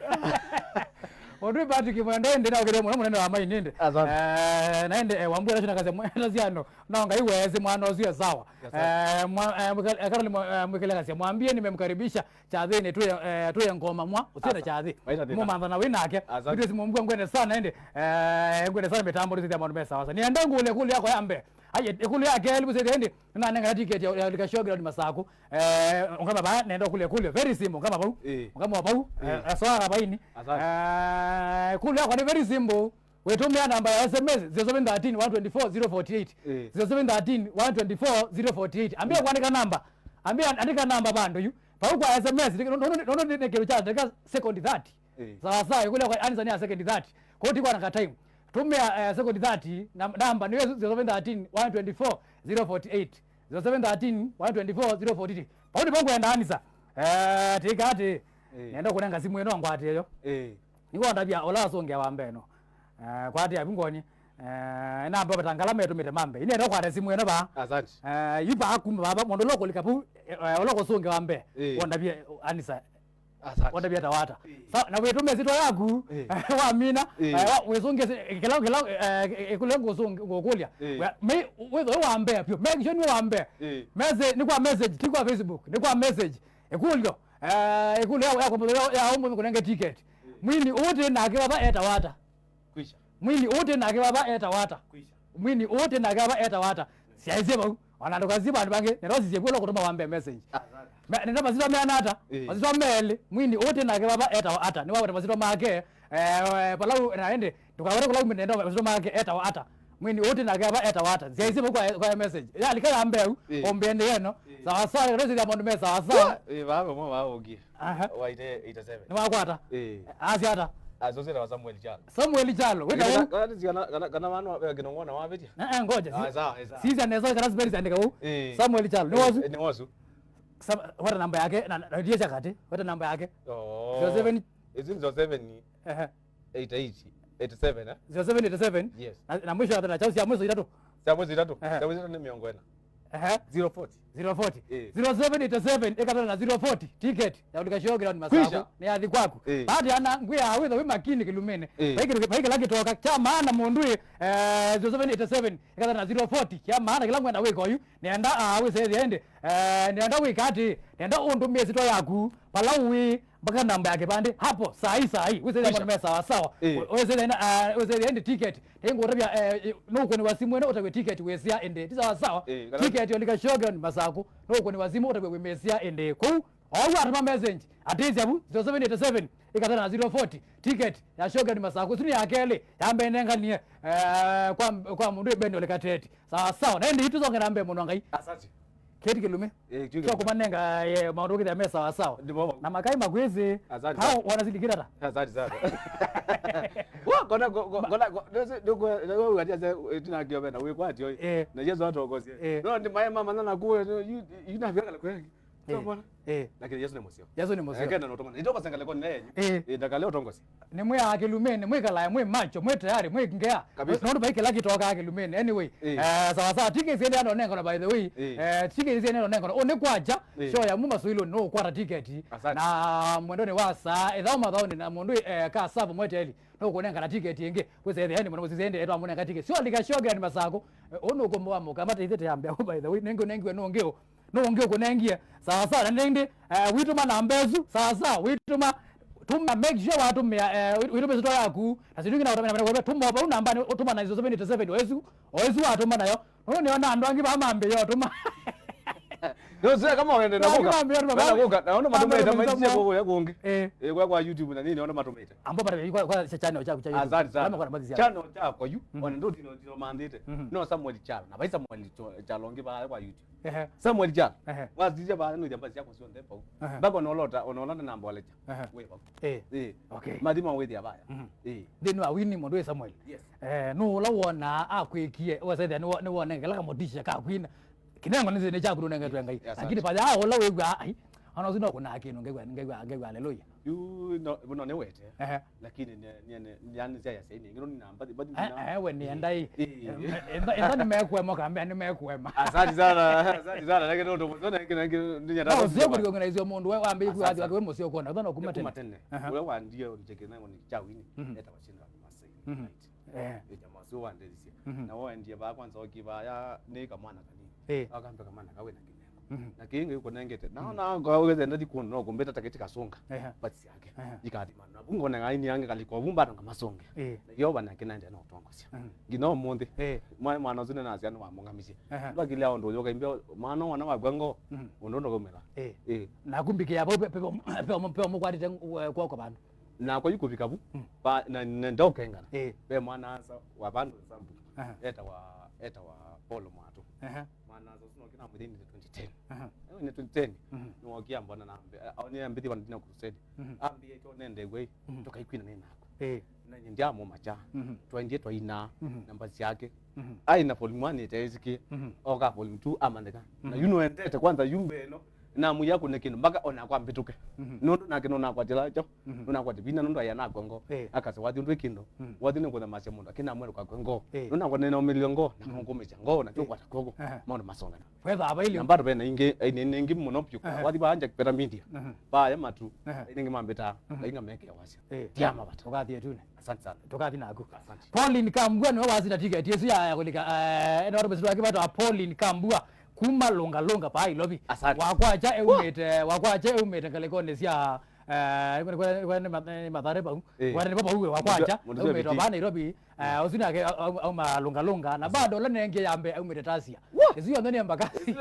Ũndũ Patrick Mwendwa ĩndĩ na ũkĩlĩa mũno mũnene wa maini ĩndĩ. Asante. Eh, na ĩndĩ, eh, Wambua nacio nakasya mwenda syano. No Ngai wezi mwana ũsu e sawa. Asante. Eh, mwa-, eh, mwikale-, eh, Carol mwa-, eh, mwikale akasya, "Mwambie nimemkaribisha chathĩnĩ, tũye, eh, tũye ngoma mwa, ũsiende chathĩ." Asante. Maisha thĩna. Mũmanthana wĩ nake. Asante. Ndio simu mkuu ngwende sana ĩndĩ. Eh, ngwende sana mĩtambo ndio maũndũ me sawa. Nienda ngule kule yako ya mbee. Aye, ĩkũlyo ya kelĩ, wĩsĩ ĩndĩ, nĩnanengana tiketi ya, ya ũlika show ground Masaku. Eh, ũngama vaa, nenda kũlya ĩkũlyo. Very simple, ũngama vau. Eh. Ũngama vau. Eh. Eh, soa kabaini. Asante. Eh, ĩkũlyo yakwa nĩ very simple. Wĩtũmĩa namba ya S M S, zero seven thirteen, one twenty-four, zero forty-eight. Eh. Zero seven thirteen, one twenty-four, zero forty-eight. Ambia kwandĩka namba. Ambia andĩka namba vandũ yu. Vau kwa S M S, nono, nono nĩ kĩndũ kya ndeka second thirty. Eh. Sawa sawa, ĩkũlyo kwa answer nĩ ya second thirty. Kwa hiyo tikwa na ka time. Tũmĩa, eh, second thirty, na namba nĩ zero seven thirteen, one twenty-four, zero forty-eight. Zero seven thirteen, one twenty-four, zero forty-eight. Vau nĩvo ngwenda answer. Eh, tĩka atĩ, eh, nenda kũnenga simũ ĩno ngwatĩe yo. Eh. Nĩw'o ndavya ũla wasũngĩa wa mbee no. Eh, kwatĩa vu ngoni. Eh, namba vatangala metũmĩte mambe. Ine ndo kwata simũ ĩno vaa. Asante. Eh, yu vaa kuma vaa, mũndũ ũla ũkũlika vu, eh, ũla ũkũsũngĩa wa mbee. Eh. Wondavye, eh, anisa. Asante. Wondavye ta wata. Eh. Sa, na wĩtũme sitwa yaku, eh, wamina, eh, wa-, wĩsũngĩe si-, kĩla, kĩla, eh, kũlĩa ngũsũng-, ngũkũlya. Eh. Wa-, me-, wĩthwe wa mbee pyo. Make sure nĩ wa mbee. Eh. Message, nĩ kwa message, ti kwa Facebook, nĩ kwa message. Ĩkũlyo, eh, ĩkũlyo ya, ya, ya, ya ũmũnthĩ kũnenge ticket. Mwini ũtĩ nake vava etawa ata? Kwisha. Mwini ũtĩ nake vava etawa ata? Kwisha. Mwini ũtĩ nake vava etawa ata? Syaisye vau. Ona ndũkasisye vandũ vangĩ, nenda ũsisye vu ũla ũkũtũma wambe message. Asante. Me-, nenda masitwa meana ata? Eh. Masitwa melĩ. Mwini ũtĩ nake vava etawa ata? Nĩwaweta masitwa make, eh, vala u-, na ĩndĩ, ndũkawete kũla umĩte, nenda masitwa make etawa ata? Mwini ũtĩ nake vava etawa ata? Syaisye vau kwa, kwa message. Yalika ya mbeu, eh, ũmbĩe nĩ ĩno. Eh. Sawa sawa, nĩsĩthya maũndũ me sawa sawa. Eh, vaa vamwe vaa ũngĩ. Aha. Wa eighty, eighty-seven. Nĩwakwata? Eh. Asya ata? Asosera wa Samuel Chalo. Samuel Chalo. Wĩta kana, ũu? Kana, kana, kana, kana vano, eh, kĩnong'ona wavĩtya? Eh, eh, ngoja. Ah, sawa, eh, sawa. Sisya nesa kana spells andĩka ũu. Eh. Samuel Chalo. Nĩ wasu? Eh, nĩ wasu. Sam-, wata namba yake, na, na, na ndiye sya katĩ. Wata namba yake. Oh. Zero seven. Is it zero seven? Ehe. Eight eight, eight seven, eh? Zero seven eight seven. Yes. Na, na mwisho ya tatu, chao cia mwisho itatu. Cia mwisho itatu. Ehe. Cia mwisho itatu nĩ mĩongo ĩna. Ehe. Zero forty. Zero forty. Eh. Zero seven eight seven, ĩkatana na zero forty. Ticket ya ũlika show ground Masaku. Kwisha. Nĩ yathi kwaku. Eh. Bahati ana ngwĩa wĩtha wĩ makini kĩlumene. Eh. Vai kĩndũ kĩ-, vai kĩla kĩtoka. Kya maana mũndũ ĩ, eh, zero seven eight seven, ĩkatana na zero forty. Kya maana kĩla ngwenda wĩka oyu. Nenda, ah, wĩsethia ĩndĩ. Eh, nenda wĩka atĩ. Nenda ũndũmĩe sitwa yaku. Pala ũĩ. Mpaka namba ya kĩvandĩ hapo, saa hii, saa hii. Wĩsĩthĩa maũndũ me sawa sawa. Eh. Wĩsĩthĩa ĩndĩ ticket. Nĩngũtavya, eh, nũkũnĩwa simũ ĩno ũtavye ticket wĩsĩa ĩndĩ. Ti sawa sawa. Eh, kana ticket ya ũlika show ground Masaku. Nũkũnĩwa simũ ũtavye wĩmĩsĩa ĩndĩ. Kũu, oyu atũma message. Atĩsya vu, zero seven eight seven, ĩkatana na zero forty. Ticket ya show ground Masaku. Sini ya kelĩ, ya mbee nenganie, eh, kwa, kwa mũndũ Ben Ole Kateti. Sawa sawa. Na ĩndĩ itũsonge na mbee mũno Ngai. Asante. Kĩti kĩlũme. Eh, kĩti kĩlũme. Kya kũmanenga, eh, maũndũ ũkĩthĩa me sawa sawa. Ndimo. Na makai makwĩsĩ. Asante sana. Hau wanasilikira ta. Asante sana. Wa, kona, ko-, ko-, kona, ko-, ndio, ndio, ndio, ndio, ndio, ndio, ndio, ndio, ndio, ndio, ndio, ndio, eh. Na Yesu atokosie. Eh. No, ndi maye mama nana kuwe, you, you na vyakala kwengi. Eh. Ndona. Eh. Lakini Yesu nĩ mũseo. Yesu nĩ mũseo. Eke na notoma. Ndio kwa sangale kwa nene. Eh. Eh, ndakale ũtongosi. Nĩmwĩaa kĩlumĩnĩ, mwĩkalae mwĩ macho, mwĩ tayari, mwĩ ngea. Kabisa. Nũndũ vai kĩla kĩtokaa kĩlumĩnĩ. Anyway, eh, sawa sawa, tiketi ĩndĩ andũ nengana, by the way. Eh. Eh, tiketi ĩndĩ andũ nengana. Ũnĩ kwacha, eh, show ya Muma Swahili nũkwata tiketi. Asante. Na mwendonĩ wa saa ĩthaũ mathaũnĩ na mũndũ, eh, ka savu mweteli. Nũkũnengana tiketi ĩngĩ. Kwĩsethĩa ĩndĩ mũno mũsisya ĩndĩ etwa mũnenga tiketi. Sio lika show gani Masaku. Eh, ũnũ ũkũmbo wa mũka, mata ithete ya mbea, by the way. Nengĩ ũnengiwe nũngĩ ũ. Nũngĩ ũkũnengie. Sawa sawa, na nĩndĩ, eh, wĩtũma namba ĩsu. Sawa sawa, wĩtũma, tũma, make sure watũmĩa, eh, wĩ-, wĩtũmĩa sitwa yaku. Na sitũ ingĩ na ũtũmĩa na, tũma vau namba, ũtũma na zero seven eight seven, o ĩsu, o ĩsu watũma nayo. Nũndũ nĩona andũ angĩ vaa mambĩĩa ũtũma. Ndio sasa kama wende na kuka. Mambĩĩa ũtũma vaa. Na kuka, naona matumĩte maitĩe kwa kũngĩ. Eh. Eh, kwa, kwa YouTube na nini, naona matumĩte. Ambao bado kwa, kwa channel chako cha YouTube. Asante sana. Kama kwa namba cia. Channel chako yu, ona ndio ndio ndio mandite. No Samuel Chalo. Na vai Samuel Chalo ngĩ vaa kwa YouTube. Ehe. Samuel Chalo. Ehe. Wasisya vaa nĩ jamba syako syonthe vau. Ehe. Mpaka ona ũla ũta-, ona ũla namba olecha. Ehe. Wĩ vau. Eh. Eh. Okay. Mathima wĩthĩa vaya. Eh. Nthĩnĩ wa wini mũndũ wĩ Samuel. Yes. Eh, nũ ũla wonaa akwĩkie, ũgasethĩa nĩ wo-, nĩ wonengela kamotisha ka kwina. Kĩnengo nĩ nĩ kyaku nũnengetwe Ngai. Yes, asante. Lakini vaya ũla wĩw'a, ai, ona ũsu no kũnaa kĩndũ ngaigua, ngaigua, ngaigua haleluya. Yu no, no nĩ wete. Ehe. Lakini nĩ, nĩ, nĩ, nĩ, nĩ sya yasya ĩngĩ, no nĩ namba, but eh, eh, we nĩ enda ĩ. Eh. Eh, eh, enda, enda nĩ mekuema, kambia nĩ mekuema. Asante sana, asante sana. Lakini ndo ndo ndio ndio ndio. No, sio kũrigwo ngina icio mũndũ we wambĩĩe kuwa athi wake we mũcio kuona. Ũthana kuma tene. Kuma tene. Aha. Ule wa ndio njeke na ngoni cha wini. Mhm. Eta washinda Masai. Mhm. Right. Eh. Ĩja masũ wandĩthisye. Mhm. Na woendie vaa kwanza oki vaya nĩ kamwana kanini. Eh. Akambe kamwana kawe na kĩnengo. Mhm. Na kĩĩ Ngai ũkũnengete. Na, mhm, ona ngaweza ndathi kũndũ no kũmbĩta takĩti kasũnga. Ehe. Basi yake. Ehe. Ikathima. Na vungo na ngai ni ange kaliko vumba tonga masonge. Eh. Na Yehova nake naende na ũtongosya. Mhm. Nginya ũmũnthĩ. Eh. Mwana, mwana ũsu nĩ nasya nĩ wamũngamisye. Ehe. Ndwakilya ũndũ ũyũ ũkaimbia mwana wana wakwa ngo. Mhm. Ũndũ ũndũ kaumĩla. Eh. Eh. Na kumbikĩa vau pe, pe, pe, pe, pe mũkwatĩte, eh, kwoko vandũ. Na kwa yu kũvika vu, mm, pa, na, na ndokengana. Eh. Ve mwana asa wa vandũ Nzambu. Aha. Etawa, etawa Paul Mwatũ. Aha. Mwana asa ũsu no kĩna mũthĩni twenty ten. Aha. Ewe nĩ twenty ten. Mhm. Nĩwokia mbona na mbe, aonye mbĩthi wana dina crusade. Mhm. Ambie to nende gwei, mhm, tũkaikwina nĩ naku. Eh. Na ndiamo macha. Mhm. Twaendie twaina, mhm, namba syake. Mhm. Aina volume one ĩteĩsĩkĩe. Mhm. Oka volume two amandĩka. Na, mhm, yu nũendete kwanza yumbe ĩno. Na mũya kũne kĩndũ mpaka ona kwa mbĩtũke. Mhm. Nũndũ nake nũnakwatĩla kyo. Mhm. Nũnakwatĩ vinya nũndũ aya nakwa ngo. Eh. Akase wathi ũndũ kĩndũ. Mhm. Wathi nĩ kũthamasya mũndũ akĩna mwerũ kakwa ngo. Eh. Nũnakwatĩ nĩnaũmĩlile ngo, na, mhm, kũngũmĩsya ngo, na, eh, kũkwata kwoko. Aha. Maũndũ masongana. Kwetha ava ilio. Na bado vena ingĩ, aini aingĩ mũno piũ. Aha. Wathi vaa Jack Pera Media. Mhm. Vaya matu. Aha. Aini aingĩ mambĩtaa. Mhm. Ainga meke wasya. Eh. Tiama vata. Ũkathi ĩtunĩ. Asante sana. Tũkathi naku. Asante. Pauline Kambua nĩwe wasina tiketi ĩsu ya, ya kũlika, eh, ena watu mesitu wake vatwa Pauline Kambua kuma Lunga Lunga pa Nairobi. Asante. Wakwakya eumĩte, wakwakya eumĩte ngalĩkonĩ sya, eh, kwa, kwa, kwa, nĩ ma-, nĩ Mathare vau. Eh. Kwa nĩ vau wakwakya, mũndũ, mũndũ eumĩte viti. Pa Nairobi, eh, ũsu nake au-, au-, auma Lunga Lunga. Na bado ũla nengĩ yambe aumĩte Tasia. Wah! Ĩsu yonthe nĩ embakasi.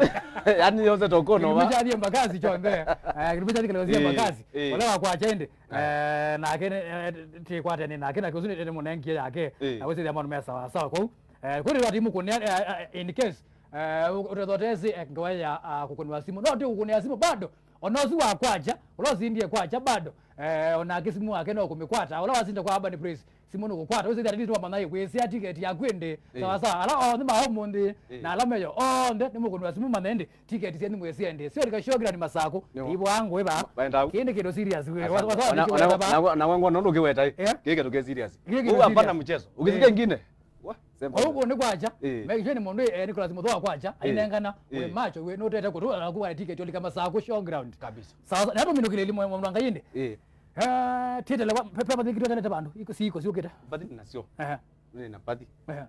Yaani yonthe tokona wa. Kĩndũ kya thiĩ embakasi kyonthe. Eh, kĩndũ kya thiĩ kĩleo thiĩ embakasi. Eh. Ũla wakwakya ĩndĩ. Eh, nake nĩ, eh, tĩkwatene nake, nake ũsu nĩ, nĩ mũnengie yake. Eh. Na wĩsĩthĩa maũndũ me sawa sawa kũu. Eh, kũrĩ wati mũkũnĩa, eh, eh, in case, eh, ũ-, ũtethotesi, eh, ngewa ya, ah, kũkũnĩwa simũ. No ti kũkũnĩa simũ bado. Ona ũsu wakwakya, ũla ũsindie kwakya bado. Eh, onake simũ wake no kũmĩkwata. Ũla wasinde kwa Urban Praise, simũ nũkũkwata. Wĩsĩthĩa at least wamanya kwĩsĩa tiketi yaku ĩndĩ. Eh. Sawa sawa. Ala onthe ma ũmũnthĩ, eh, na ala meyo onthe, nĩ mũkũnĩwa simũ manya ĩndĩ. Tiketi syenyu mwĩsĩe ndĩ. Sio lika showground Masaku. Nĩw'o. Ivo wangu ĩva. Baenda au. Kĩndĩ kĩndũ serious we. Asante. Wa, wa, wa, ona, ona, ona, ona, ona ngwona ũndũ ũkĩweta ĩ. Eh? Kĩĩ kĩndũ kĩ serious. Kĩĩ kĩndũ serious. Huu hapana mchezo. Ukisikia ingine. Wa, sema. Kwa hiyo nĩ kwacha. Eh. Make sure nĩ mũndũ, eh, Nicholas Muthoa kwacha. Eh. Ainengana. Eh. We macho we no tete kutu ala kuwa tiketi olika Masaku showground. Kabisa. Sawa sawa. Nato minukile limo mwandu angainde. Eh. Eh, tietele kwa pepa thikitwa tete bandu. Iko si iko si ukita. Bathi nasio. Eh. Nĩ na bathi. Eh.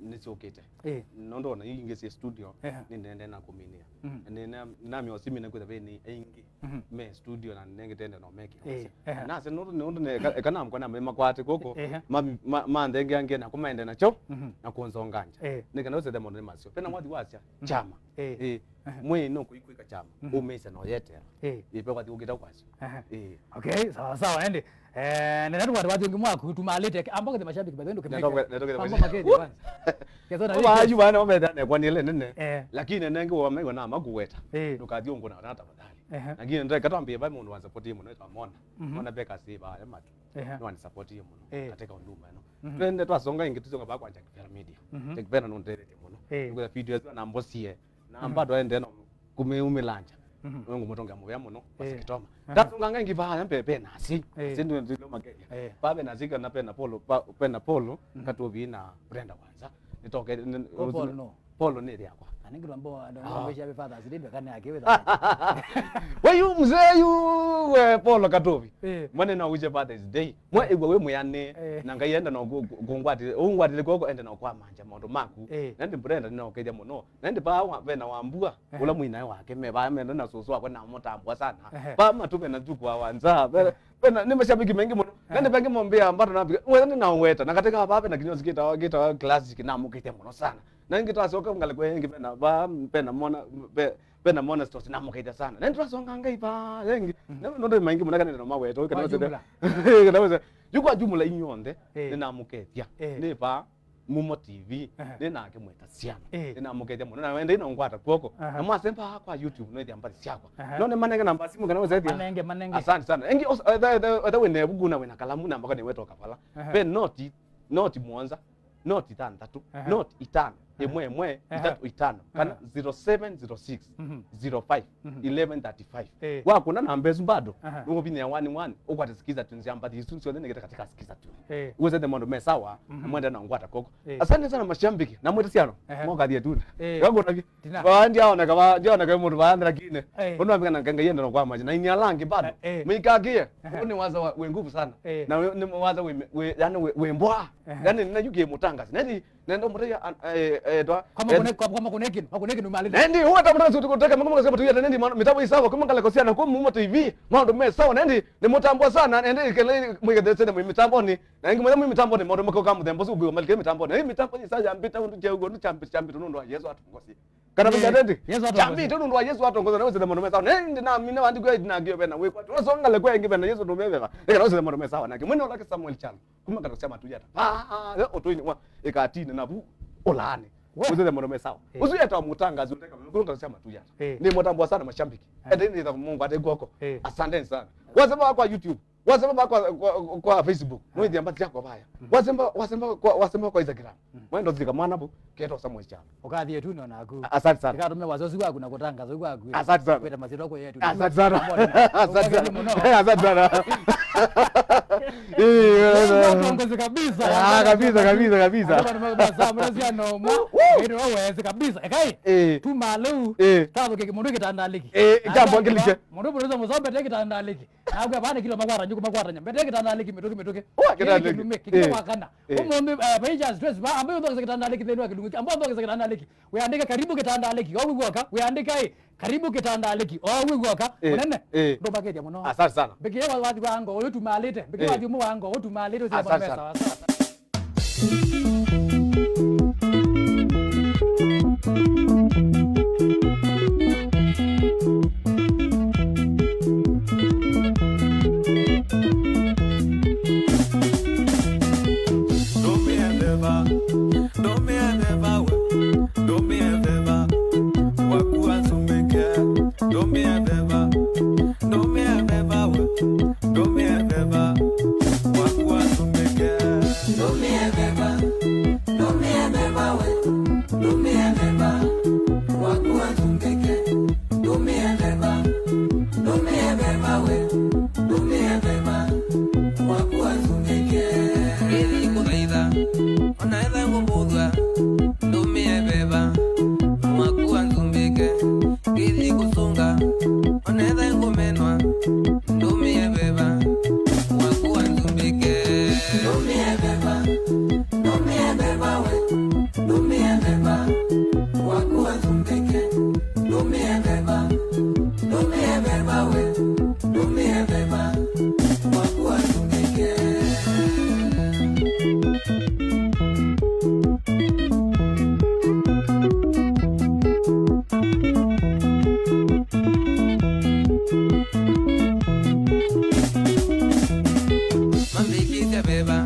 Nĩsyũkĩte. Eh. Nũndũ ona yu ingĩ syĩ studio, ehe, nĩndĩendee na kũminĩa. Mhm. Nĩna-, nĩnamĩa ũsimina kwĩtha ve nĩ aingĩ, mhm, me studio na nengĩtende no meke. Eh, wasya. Ehe. Nasya nũndũ, nũndũ nĩ eka, eka namkwa na me makwate kũkũ, ehe, ma, ma, manthengeange na kũmaende nakyo, mhm, na kũnzonganja. Eh. Nĩ kana ũsethe maũndũ nĩ masyo. Pena, mhm, wathi wasya, mhm, chama. Eh. Eh. Ehe. Mwĩ no kũikwĩka chama. Mhm. Ũmĩsya no yetera. Eh. Ĩpe wathi ũkĩta kwasyo. Ehe. Eh. Okay, sawa sawa, ende. Eh, nenda tukwate wathi ũngĩ mwaku, tumalĩte, amba kũthi mashabiki, by the way, ndũkĩmeke. Nenda tukwate, nenda tukwate. Amba mashabiki. Makethia kwanza. Ketha na. Oba ayu bana wamethane kwa nile nene. Eh. Lakini nenge wamaiwa na makuweta. Eh. Ndũkathi ũngũna na tafadhali. Ehe. Lakini ndio katwambie ba mũndũ wa support mũno, twamona. Mhm. Mona beka si ba ya matu. Ehe. No ni support mũno. Eh. Katika huduma ĩno. Mhm. Twende twasonga ingĩ, tusonga ba kwa Jack Pera Media. Mhm. Jack Pera nũndethetie mũno. Eh. Nikuwa video ĩsu na mbosie. Na, mhm, bado aende no kũmĩumĩlanja. Mhm. Nĩngũmũtongea mũvea mũno, eh, Pastor Kitoma. Aha. Ndasũnganga ĩngĩ vaya mbe, be nasi. Eh. Sindu ndilo makelia. Eh. Ba be nasi kana be na Polo, ba, be na Polo, mhm, Katuvi na Brenda Wanza. Nitoke, n-, n-, Ko Paul no. Polo nĩ yakwa. Ani ngĩtwa mbo andũ, ah, ngombe cia Father's Day ndwekane ake wĩtha. We yu mzee yu, we Polo Katuvi. Eh. Mwana no uje Father's Day. Mwe, eh, igwa we mwiane. Eh. Na Ngai enda no ku-, ku-, kungwati, ungwatile koko enda no kwa manja maũndũ maku. Eh. Na ndi Brenda no keja mũno. Na ndi pa wa, vena Wambua, ehe, ũla mwinae wake, me vaa menda na sũsũ wakwa na mũtambwa sana. Ehe. Pa matu vena Juku wa Wanza, ve-, ehe, vena, nĩ mashabiki maingĩ mũno. Na ndi, ehe, vengĩ mombea mbato na vika, wetha nĩ na weta, na katika vaa vena kinyozi kĩtawa, kĩtawa classic na mũkĩte mũno sana. Na ingĩ twacoka ngalĩko ĩngĩ vena, vaa, vena mwana, ve-, vena mwana stores na mũkĩte sana. Na ndi twasonga ngai vaa, yengi. Mhm. Na nũndũ maingĩ mũno kana no maweta, kana kwa jumla. Kana wetha, yu kwa jumla inyuothe, eh, nĩ na mũkĩthia. Eh. Nĩ vaa, Mumo T V, ehe, nĩ nake mweta syana. Eh. Nĩ namũkethya mũno. Na wende ino ngwata kwoko. Aha. Na mwasemba kwa YouTube no ithia mbali syakwa. Aha. No nĩ manenge namba simu kana wezethia. Manenge, manenge. Asante sana. Engi os-, etha, etha, etha wĩna ebuku na wĩna kalamu namba kana wetoka pala. Aha. Ve noti, noti mũonza, noti thanthatũ, aha, noti itano, aha, ĩmwe ĩmwe, aha, itatu itano, kana, aha, zero seven zero six, mhm, zero five, mhm, eleven thirty-five. Eh. Wakũna namba ĩsu bado, aha, nũkũvinyĩa one one, ũkwate Skiza Tunes ya mbathi isu syonthe nĩkĩte katika Skiza Tunes. Eh. Wĩsete maũndũ me sawa, mhm, na mwende na ngwata koko. Eh. Asante sana mashabiki, na mwete siano, ehe, mokathie tu. Eh. Ngakũtavya. Tina. Ba, ndiaoneka ba, ndiaoneka mũndũ baandra kine. Eh. Ũndũ ambika na Ngai enda no kwa maji, na ini alangi bado. Eh, eh. Mwikakie, ehe, ũnĩ waza wa, wĩ nguvu sana. Eh. Na wĩ, nĩ waza wĩ, wĩ, yani wĩ, wĩ mbwa. Ehe. Yani nĩ yukie mũtangasi. Na ni Nenda mũtaya, an-, eh, eh, twa, kwa makune, eh, kwa, kwa makune kinu, makune kinu malile. Nendi, huwa tamu nazo tukuteka, makuma kasema tuyata, nendi, ma-, mitambo isawa, kuma kala kosiana, kuma mumo T V, maundu me sawa, nendi, ni mutambwa sana, nendi, kele, mwike these, mwi mitambo ni, na ingi mwile mwi mitambo ni, maundu mako kamu thembo, su, kuyo malike mitambo ni, hii mitambo isawa ya mbita, undu jeu, undu chambi, chambi, tunundu wa Yesu atungosi. Kana, eh, vija nendi, Yesu atungosi. Chambi, tunundu wa Yesu atungosi, na wese maundu me sawa, nendi, na mina wandi kwa, na ngiyo bena, wekwa, tunasonga le kwa ingi bena, Yesu tumebeba, eka na wese maundu me sawa, na kimwene olake Samuel Chalo. Kuma kata kusema tu yata. Ah, ah, eh, otoini wa, ikatine na bu, olane. We. Uze maundu me sawa. Eh. Uzu yata mutangazi, uteka, kuma kata kusema tu yata. Eh. Ni mutambwa sana mashabiki. Eh. Ende ni ta Mungu ate goko. Eh. Asanteni sana. Wasema kwa YouTube. Wasema kwa, kwa, kwa Facebook. Ah. Mwezi ambati yako baya. Mm. Wasema, wasema kwa, wasema kwa Instagram. Mm. Mwendo zika mwana bu, keto Samuel Chalo. Ukathie tu no naku. A-, asante sana. Ikatume wazozi waku na kutangaza kwaku. Asante sana. Kweta mazito kwa yetu. Asante sana. Asante sana. Asante sana. Eh, eh, eh. Watongozi kabisa. Ah, kabisa, kabisa, kabisa. Hata kama basa, mnazia no mo. Woo! Ndio waweze kabisa. Ekai. Eh. Tuma leo. Eh. Tabo keke mundu kitandaliki. Eh, jambo ngilike. Mundu bora mzombe te kitandaliki. Nakwe bana kilo makwata nyuku makwata nyambe te kitandaliki mituki mituki. Oh, kitandaliki. Kilume kike wakana. Eh. Umunthi, eh, pages dress ba ambayo ndo kitandaliki thenu kilume. Ambayo ndo kitandaliki. Wĩandĩke karibu kitandaliki. Wawigwaka, wĩandĩke, ĩ, karibu kitandaliki. Wawigwaka, eh, mũnene. Eh. Ndũmbakĩthya mũno. Asante sana. Mbĩkĩe wa-, wathi wa ngo, ũyũ tumalĩte. Mbĩkĩe, eh, wathi ũmwe wa ngo, ũyũ tumalĩte, ũsĩ asante sana. Sana. Ndũmĩe veva, ndũmĩe veva we, ndũmĩe veva, waku anzumbĩke, ndũmĩe veva, ndũmĩe veva we, ndũmĩe veva, waku anzumbĩke. Ndũmĩe veva, ndũmĩe veva we, ndũmĩe veva, waku anzumbĩke. Ndũmĩe veva, ndũmĩe veva we, ndũmĩe veva, waku anzumbĩke. Ngĩthi kũthaitha, ona etha ngũmũthwa, ndũmĩe veva, waku anzumbĩke. Ngĩthi kũsũnga, ona etha ngũmenwa, ndũmĩe veva, waku anzumbĩke. Ndũmĩe veva, ndũmĩe veva we, ndũmĩe veva, waku anzumbĩke. Ndũmĩe veva, ndũmĩe veva we, ndũmĩe veva, waku anzumbĩke. Mambĩkĩsya veva,